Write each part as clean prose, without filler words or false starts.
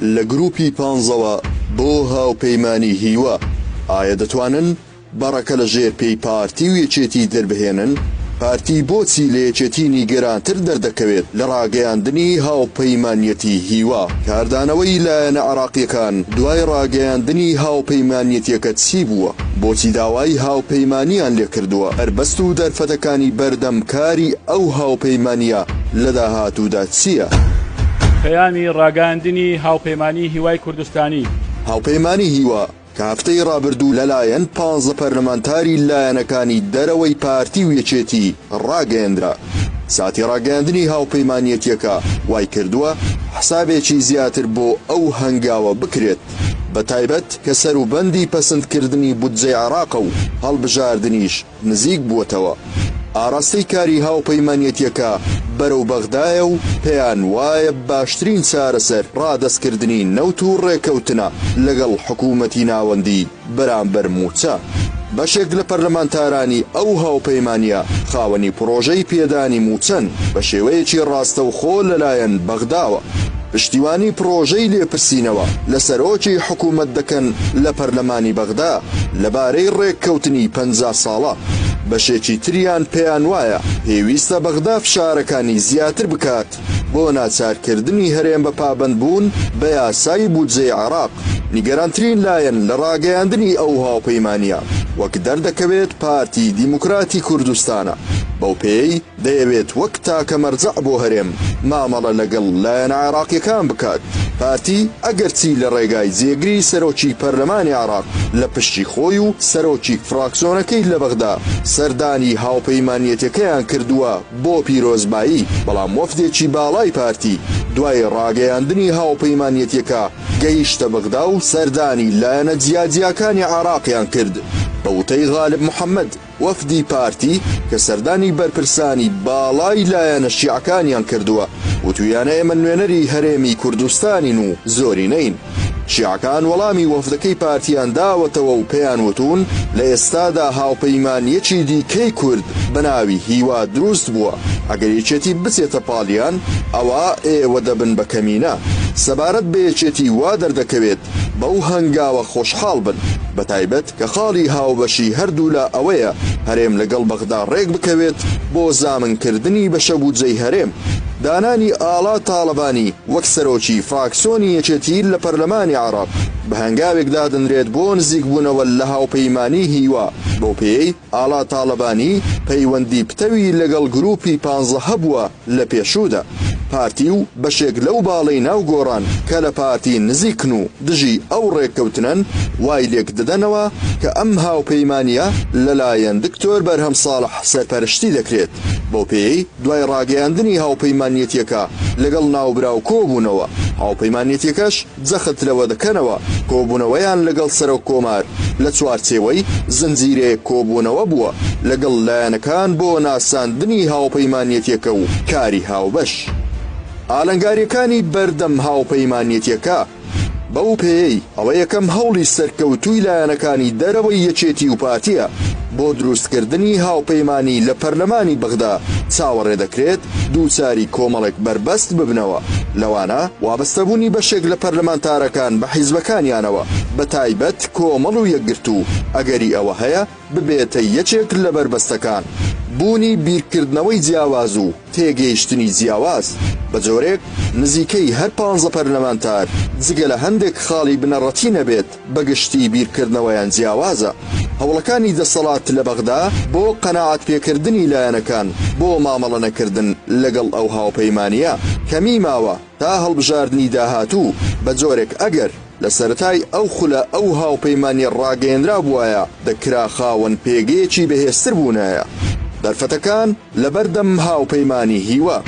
لە گروپی پانزەوە بۆ هاوپەیمانی هیوا، ئایا دەتوانن بەڕەکە لە ژێر پێی پارتی و یەکێتی دەربهێنن؟ پارتی بۆچی لە یەکێتی نیگەرانتر دەردەکەوێت لە ڕاگەیاندنی هاوپەیمانیەتی هیوا؟ کاردانەوەی لایەنە عێراقیەکان دوای ڕاگەیاندنی هاوپەیمانیەتیەکە چی بووە؟ بۆچی داوای هاوپەیمانیان لێکردووە؟ بەربەست و دەرفەتەکانی بەردەم کاری ئەو هاوپەیمانیە لە داهاتوودا چییە؟ پەیامی ڕاگەیاندنی هاوپەیمانی هیوای کوردستانی. هاوپەیمانی هیوا کە هەفتەی ڕابردوو لەلایەن پانزە پەرلەمانتاری لایەنەکانی دەرەوەی پارتی و یەکێتی ڕاگەیەندرا، ساتی ڕاگەیاندنی هاوپەیمانیەتیەکە وایکردووە حسابێکی زیاتر بۆ ئەو هەنگاوە بکرێت، بەتایبەت کە سەروبەندی پەسندکردنی بودجەی عێراقە و هەڵبژاردنیش نزیک بووەتەوە. ئاراستەی کاری هاوپەیمانیەتیەکە بەرەو بەغدایە و پێیان وایە باشترین چارەسەر ڕادەستکردنی نەوت و ڕێکەوتنە لەگەڵ حکومەتی ناوەندی بەرامبەر مووچە. بەشێک لە پەرلەمانتارانی ئەو هاوپەیمانیە خاوەنی پڕۆژەی پێدانی مووچەن بە شێوەیەکی ڕاستەوخۆ لەلایەن بەغداوە. پشتیوانی پڕۆژەی لێپرسینەوە لە سەرۆکی حکومەت دەکەن لە پەرلەمانی بەغدا لەبارەی ڕێککەوتنی 50 ساڵە. بەشێکی تریان پێیانوایە پێویستە بەغدا فشارەکانی زیاتر بکات بۆ ناچارکردنی هەرێم بە پابەندبوون بە یاسای بودجەی عێراق. نیگەرانترین لایەن لە ڕاگەیاندنی ئەو هاوپەیمانییە وەک دەردەکەوێت پارتی دیموکراتی کوردستانە، بەو پێیەی دەیەوێت وەک تاکە مەرجەع بۆ هەرێم مامەڵە لەگەڵ لایەنە عێراقییەکان بکات. پارتی ئەگەرچی لە ڕێگای جێگری سەرۆکی پەرلەمانی عێراق لە پشتی خۆی و سەرۆکی فراکسۆنەکەی لە بەغدا سەردانی هاوپەیمانیەتەکەیان کردووە بۆ پیرۆزبایی، بەڵام وەفدێکی باڵای پارتی دوای ڕاگەیاندنی هاوپەیمانیەتیەکە گەیشتە بەغدا و سەردانی لایەنە جیاجیاکانی عێراقیان کرد. بە وتەی غالب محەمەد، وەفدی پارتی کە سەردانی بەرپرسانی باڵای لایەنە شیعەکانیان کردووە، وتویانە ئێمە نوێنەری هەرێمی کوردستانین و زۆرینەین. شیعەکان وەڵامی وەفدەکەی پارتیان داوەتەوە و پێیان وتوون لە ئێستادا هاوپەیمانییەکی دیکەی کورد بە ناوی هیوا دروست بووە، ئەگەر یەکێتی بچێتە پاڵیان ئەوا ئێوە دەبن بە کەمینە. سەبارەت بە یەکێتی وا دەردەکەوێت بەو هەنگاوە خۆشحاڵ بن، بەتایبەت کە خاڵی هاوبەشی هەردوولا ئەوەیە هەرێم لەگەڵ بەغدا ڕێکبکەوێت بۆ زامنکردنی بەشە بودجەی هەرێم. دانانی ئاڵا تاڵەبانی وەک سەرۆکی فراکسۆنی یەکێتی لە پەرلەمانی عێراق بە هەنگاوێک دادەنرێت بۆ نزیکبوونەوە لە هاوپەیمانی هیوا، بەو پێیەی ئاڵا تاڵەبانی پەیوەندی پتەوی لەگەڵ گروپی پانزە هەبووە لە پێشوودا. پارتی و بەشێک لەو باڵەی ناو گۆڕان کە لە پارتی نزیکن و دژی ئەو ڕێککەوتنەن وای لێکدەدەنەوە کە ئەم هاوپەیمانییە لەلایەن دکتۆر بەرهەم ساڵح سەرپەرشتی دەکرێت، بەو پێیەی دوای ڕاگەیاندنی هاوپەیمانیەتیەکە لەگەڵ ناوبراو کۆبوونەوە، هاوپەیمانیەتیەکەش جەخت لەوە دەکەنەوە کۆبوونەوەیان لەگەڵ سەرۆک کۆمار لە چوارچێوەی زنجیرەیەک کۆبوونەوە بووە لەگەڵ لایەنەکان بۆ ناساندنی هاوپەیمانیەتیەکە و کاری هاوبەش. ئالنگاریەکانی بەردەم هاوپەیمانیەتیەکە. بەو پێیەی ئەوە یەکەم هەوڵی سەرکەوتووی لایەنەکانی دەرەوەی یەکێتی و پارتییە بۆ دروستکردنی هاوپەیمانی لە پەرلەمانی بەغدا، چاوەڕێ دەکرێت دووچاری کۆمەڵێک بەربەست ببنەوە، لەوانە وابەستەبوونی بەشێک لە پەرلەمانتارەکان بە حیزبەکانیانەوە، بەتایبەت کۆمەڵ و یەکگرتوو، ئەگەری ئەوە هەیە ببێتە یەکێک لە بەربەستەکان، بوونی بیرکردنەوەی جیاواز و تێگەیشتنی جیاواز، بە جۆرێک نزیکەی هەر پانزە پەرلەمانتار جگە لە هەندێک خاڵی بنەڕەتی نەبێت بە گشتی بیرکردنەوەیان جیاوازە. هەوڵەکانی دەسەڵات لە بەغدا بۆ قەناعەتپێکردنی لایەنەکان بۆ مامەڵە نەکردن لەگەڵ ئەو هاوپەیمانییە کەمی ماوە تا هەڵبژاردنی داهاتوو، بە جۆرێک ئەگەر لە سەرەتای ئەو خولە ئەو هاوپەیمانیە ڕاگەیەنرابوایە دەکرا خاوەن پێگەیەکی بەهێزتر بوونایە. دەرفەتەکان لەبەردەم هاوپەیمانی هیوا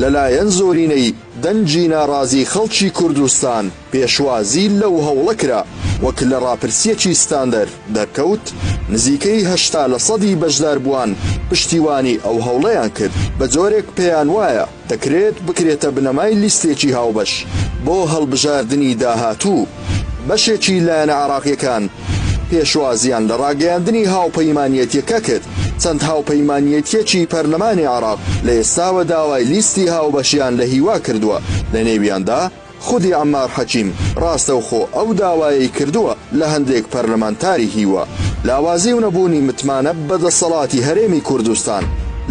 لەلایەن زۆرینەی دەنگی ناڕازی خەڵکی کوردستان پێشوازی لەو هەوڵە کرا، وەک لە ڕاپرسیەکی ستاندەر دەرکەوت نزیکەی 80 لە سەدی بەشداربووان پشتیوانی ئەو هەوڵەیان کرد، بە جۆرێک پێیانوایە دەکرێت بکرێتە بنەمای لیستێکی هاوبەش بۆ هەڵبژاردنی داهاتوو. بەشێکی لایەنە عێراقییەکان پێشوازییان لە ڕاگەیاندنی هاوپەیمانیەتیەکە کرد، چەند هاوپەیمانیەتیەکی پەرلەمانی عێراق لە ئێستاوە داوای لیستی هاوبەشیان لە هیوا کردووە، لەنێویاندا. خودی عەمار حەکیم ڕاستەوخۆ ئەو داوایەی کردووە لە هەندێک پەرلەمانتاری هیوا. لاوازی و نەبوونی متمانە بە دەسەڵاتی هەرێمی کوردستان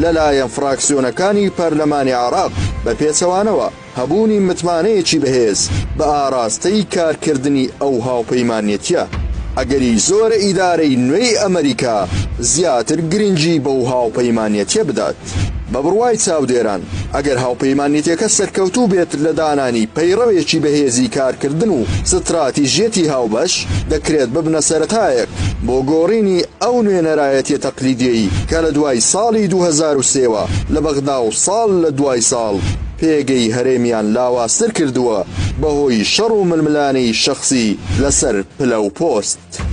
لەلایەن فراکسیۆنەکانی پەرلەمانی عێراق، بە پێچەوانەوە هەبوونی متمانەیەکی بەهێز بە ئاراستەی کارکردنی ئەو هاوپەیمانێتیە، ئەگەری زۆرە ئیدارەی نوێی ئەمریکا زیاتر گرنگی بەو هاوپەیمانێتیە بدات. بە بڕوای چاودێران، ئەگەر هاوپەیمانێتیەکە سەرکەوتوو بێت لە دانانی پەیڕەوێکی بەهێزی کارکردن و ستراتیژیەتی هاوبەش، دەکرێت ببنە سەرەتایەک بۆ گۆڕینی ئەو نوێنەرایەتیە تەقلیدیەی کە لە دوای ساڵی 2003 وە لە بەغدا و ساڵ لە دوای ساڵ پێگەی هەرێمیان لاوازتر کردووە بەهۆی شەڕ و ململانێی شەخسی لەسەر پلە و پۆست.